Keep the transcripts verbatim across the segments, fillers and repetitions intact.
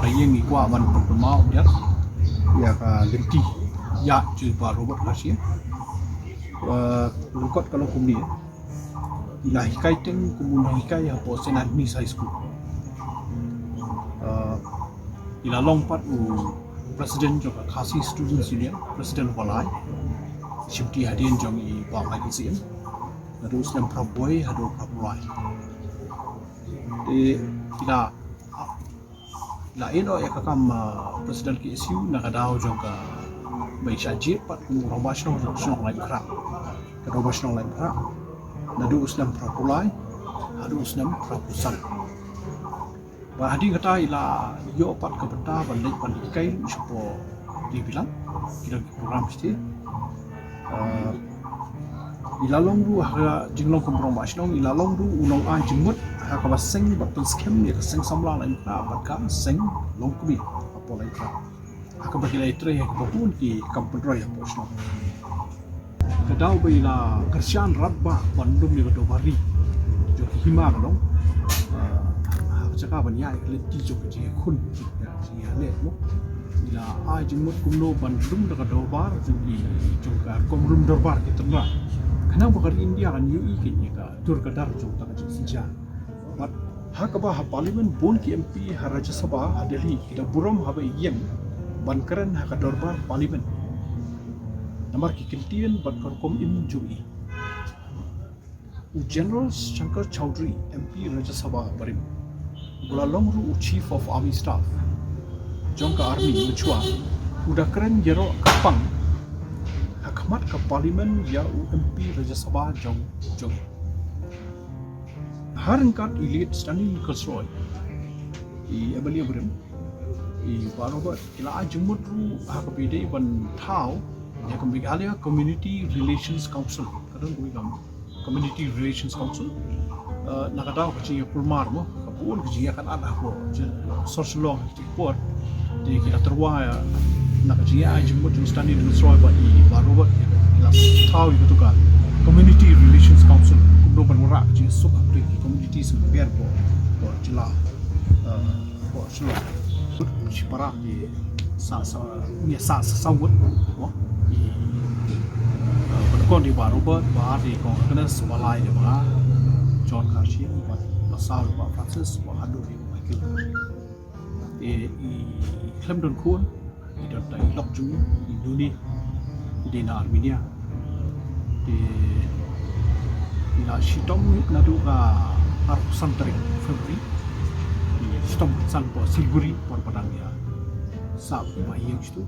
Ka ïing i kwah ban pynmaw ïa ka lynti ïa jong i Bah Robert Kharshie. Lyngkot ka long kumne. I la hikai teng kum u nonghikai hapoh Saint Anthony's High School. I la long pat u president jong ka Khasi Students Union, president walai. Shimti hadien jong i Bah Michael Syiem. Naduh u snem phra phew haduh phra phew lai. Te i la la ïehnoh ïa ka kam president K S U na ka daw jong ka, ba i shah jied pat kum u rangbah shnong jong ka shnong Laitumkhrah. Ka rangbah shnong Laitumkhrah naduh u snem phra phew lai haduh u snem phra phew san. Bad hadien kata i la ïoh pat ka bynta ban leit ban hikai shapoh New Zealand. Ki don ki program shatei. I la long ruh ha ka jinglong kum u rangbah shnong, i la long ruh u nongai jingmut ha kaba seng bad pynskhem ïa ka seng samla Laitumkhrah bad ka seng longkmie hapoh Laitumkhrah. Ha kaba ki la ïatrei ha kaba bun ki kam pynroi hapoh shnong. Ka daw ba i la kyrshan radbah ban lum ïa ka dorbar ri jong ki hima ka long ha ka jaka ban ïaid ïa ka lynti jong ka jingïakhun, jingïaleh mo. I la ai jingmut kumno ban lum da ka dorbar jong ki, jong ka rukom lum dorbar ki tynrai. Khnang ba ka ri India kan ïohi ïa ka dur ka dar jong kata ka jingsynshar. Bad ha kaba ha Parliament bun ki M P ha Rajya Sabha ha Delhi ki da burom haba i ïeng ban kren ha ka dorbar Parliament. Namar ki kyntien bad ka rukom im jong i. U General Shankar Chowdhury, M P Rajya Sabha barim, uba la long ruh u Chief of Army Staff jong ka Army mynshwa, u da kren ïaroh kyrpang ha khmat ka Parliament ïa u M P Rajya Sabha jong jong Ha ryngkat i late Stanley Nichols Roy, i M L A barim, i Bah Robert, ki la ai jingmut ruh ha kaba ïadei ban thaw ïa ka Meghalaya Community Relations Council. Ka don kawei ka Community Relations Council. Na ka daw ka jingïakulmar mo, ka bun ka jingïakynad hapoh sor Shillong. Por te ki la tyrwa na ka jingïa ai jingmut jong Stanley Nichols Roy bad i Bah Robert, ki la thaw ïa katu ka Community Relations Council kumno ban wanrah ka jingsuk hapdeng ki community sha ka pher hapoh jylla, hapoh Shillong. Shipara ki sa sa ni sa sa sa wut mo, i, eh, ba nyngkong dei Bah Robert, ba ar dei Kong Agnes, ba lai dei Bah John Kharshie, ba saw dei Bah Francis, ba haduh dei Bah Michael Kharshie. Te i khlem don khun, i don tang i lok jong i, i duni, i dei na Armenia. Te i la shitom naduh ka arphew san tarik February. I shitom san hapoh Siliguri por ba dang ïa sah i ba ïeng shitu.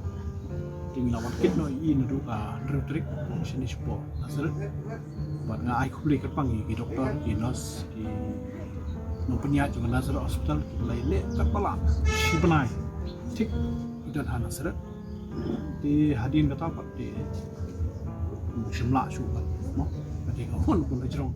Te ngi la wan kit noh ïa i naduh ka hynriew tarik shane shapoh Nazareth. Bad nga ai khublei kyrpang ïa ki doktor, ki nurse, ki nongpynïaid jong ka Nazareth Hospital, kiba la ïaleh katba lah shi bnai. Thik i don ha Nazareth. Te hadien kata pat te u shim lah shuh pat mo. Ka dei ka hun ka la jrong.